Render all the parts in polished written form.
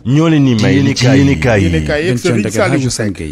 ñoo leen ni may yéenekaay yi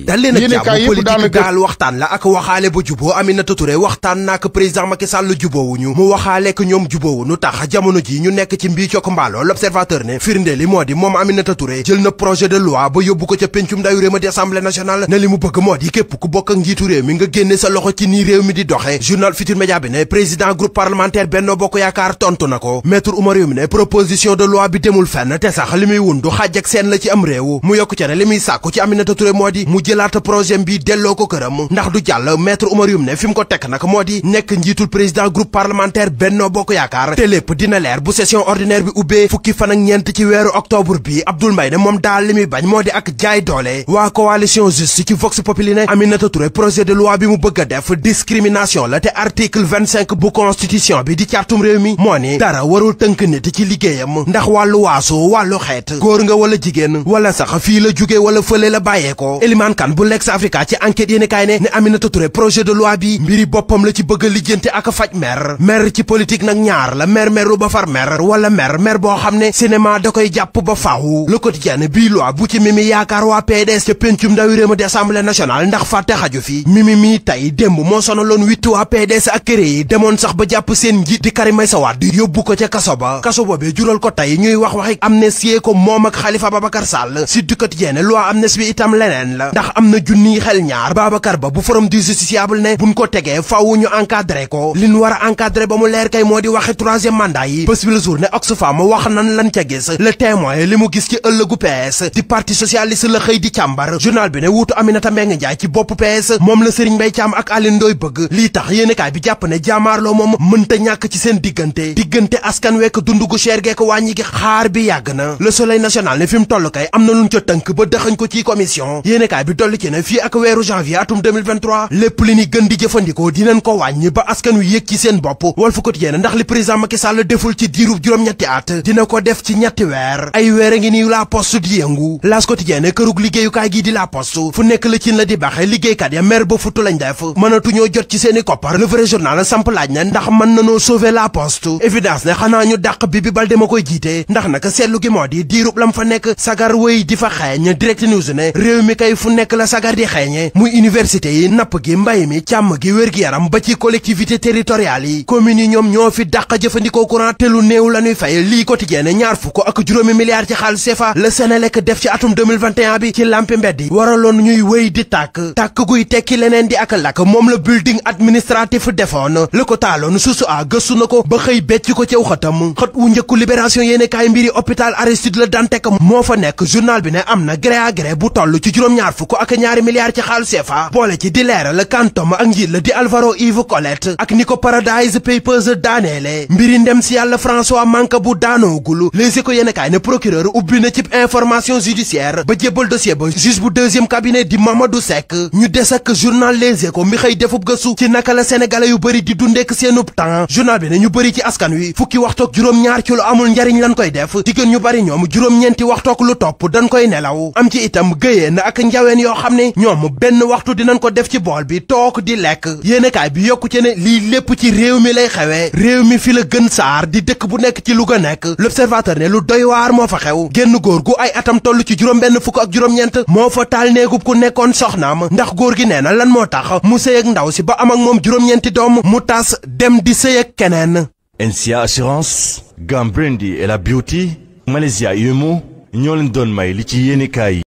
dal leen ak jàmm politique daal waxtaan la ak waxaale ba juboo Aminata Touré waxtaan nak président Macky Sall juboowuñu mu waxaale ak ñoom juboowuñu tax jamono ji ñu nekk ci mbii cok mbaalo l'observateur ne firnde li moo di moom Aminata Touré jël na projet de loi ba yóbbu ko ca pencum ndayu réew ma di assemblée nationale ne li mu bëgg moo di képp ku bokk ak njiitu réew mi nga génne sa loxo ci nii réew mi di doxe journal Futurs Médias bi ne président groupe parlementaire Benno Bokk Yaakaar tontu na ko maître Oumar Youm ne proposition de loi bi demul fenn te sax li muy wundu xaaj ak seen la ci am réew mu yokku ca ne li muy sàkku ci Aminata Touré moo di mu jëlaat projet bi delloo ko këram ndax du jàll maître Oumar Youm ne fi mu ko tekk nag moo di nekk njiitul président groupe parlementaire Benno Bokk Yaakaar te lépp dina leer bu session ordinaire bi ubbee fukki fan ak ñeent ci weeru octobre bi Abdoul Mbaye ne moom daal li muy bañ moo di ak jaay doole waa coalition juste ci Vox Populi ne Aminata Touré projet de loi bi mu bëgg a def discrimination la te article 25 bu constitution bi di cartum réew mi moo ni dara warul tënk nit ci liggéeyam ndax wàllu waasu wàllu xeet góor nga wala jigéen wala sax fii la jóge wala fële la bàyyee ko Eliman Kane bu Lex Africa ci enquête yéeni kaay ne Aminata Touré projet de loi bi mbiri boppam la ci bëgg a lijjanti ak faj mer ci politique nag ñaar la meru ba far mer wala mer boo xam ne cinéma da koy jàpp ba faaw Le Quotidien bii loi bu ci Mimi yaakaar waa PDS ca pencum ndawi réew ma di assemblée nationale ndax fàtte xaju fi Mimi mi tey démb moo sonaloon witt waa PDS ak këré yi demoon sax ba jàpp seen njiit di Karim Meïssa Wade yóbbu ko ca kaso boobee jural ko tey ñuy waxi amnistie ko moom ak Khalifa Babacar Sall Sud Quotidien loi amnistie bi itam leneen la ndax am na junniy xel ñaar Babacar Ba bu forum du justiciable ne buñ ko tegee faaw ñu encadré ko liñ war a encadré ba mu leer kay moo di waxi troisième mandat yi bés bi la jour ne Oxfam wax nan lan ca gis Le Témoin li mu gis ci ëllëgu PS di parti socialiste la xëy di càmbar journal bi ne wuutu Aminata Mbengue Ndiaye ci bopp PS moom la Serigne Mbaye Thiam ak Aline Ndoye bëgg lii tax yéenekaay bi jàpp ne jaamaarloo moom mënta ñàkk ci seen diggante askan wekk dundu gu cher geek wàññi gi xaar bi yàgg na Le Soleil national ne fi mu toll kay am na luñ ca tënk ba dëxañ ko ci commission yéenekaay bi dolli ci ne fii ak weeru janvier atum 2023 lépp li ni gën di jëfandikoo dinañ ko wàññi ba askan wi yëg ci seen bopp Walf Quotidien ndax li président Macky Sall deful ci diirub juróom-ñetti at dina ko def ci ñetti weer ay weer a ngi nii La Poste di yëngu L'As Quotidien ne kërug liggéeyukaay gii di La Poste fu nekk la cin la di baxe liggéeykat ya mer ba futu lañ def mënatuñoo jot ci seeni koppar Le Vrai Journal samp laaj ne ndax mën nanoo sauver La Poste évidence ne xanaa ñu dàq Bibi Baldé ma koy jiite ndax naka seetlu gi moo di diirub lam fa nekk sagar wéy di fa xeeñ Direct News ne réew mi kay fu nekk la sagar di xeeñe muy université yi napp gi mbay mi càmm gi wér-gi-yaram ba ci collectivité territoriale yi communes yi ñoom ñoo fi dàq jëfandikoo courant te lu néew la ñuy fay lii Quotidien ñaar fukk ak juróomi milliards ci xaalis CFA le Senelec def ci atum 2021 bi ci lampi mbedd yi waraloon ñuy wéy di tàkk guy tekki leneen di ak lakk moom la building administratif defoon la ko taaloon susu a gëstu na ko ba xëy becc ko ci xëtam xët wu njëkku libération yéene kaay mbiri hôpital Aristide Le Dantec moo fa nekk journal bi ne am na gré à gré bu toll ci juróom-ñaar fukk ak ñaari milliards ci xaalis CFA boole ci di leeral kantom ak njiit la di Alvaro Yves Colette ak ni ko Paradise Papers daaneele mbiri ndem si yàlla François Mancabou daanoogul Les Échos yéene kaay ne procureur ubbi na ci information judiciaire ba jébbal dossier ba juge bu deuxième cabinet di Mamadou Seck ñu des ak journal Les Échos mi xëy defub gëstu ci naka la sénégalais yu bëri di dundekk seenub temps journal bi ne ñu bëri ci askan wi fukki waxtook juróom-ñaar ci lu amul njariñ lan koy def jigéen ñu bari ñoom juróom-ñeenti waxtook lu topp dañ koy nelaw am ci itam gëyeen ak njaween yoo xam ne ñoom benn waxtu dinañ ko def ci bool bi toog di lekk yéenekaay bi yokku ci ne lii lépp ci réew mi lay xewee réew mi fi la gën saar di dëkk bu nekk ci Louga nekk L'Observateur ne lu doy waar moo fa xew génn góor gu ay atam toll ci juróom-benn fukk ak juróom-ñeent moo fa taal néegub ku nekkoon soxnaam ndax góor gi nee na lan moo tax mu sëy ak ndaw si ba am ak moom juróom-ñeenti doom mu tas dem di sëy ak keneen. NCA Assurance Gambrendi et la Beauty Malaysia Yumu ñoo leen doon may li ci yéenekaay yi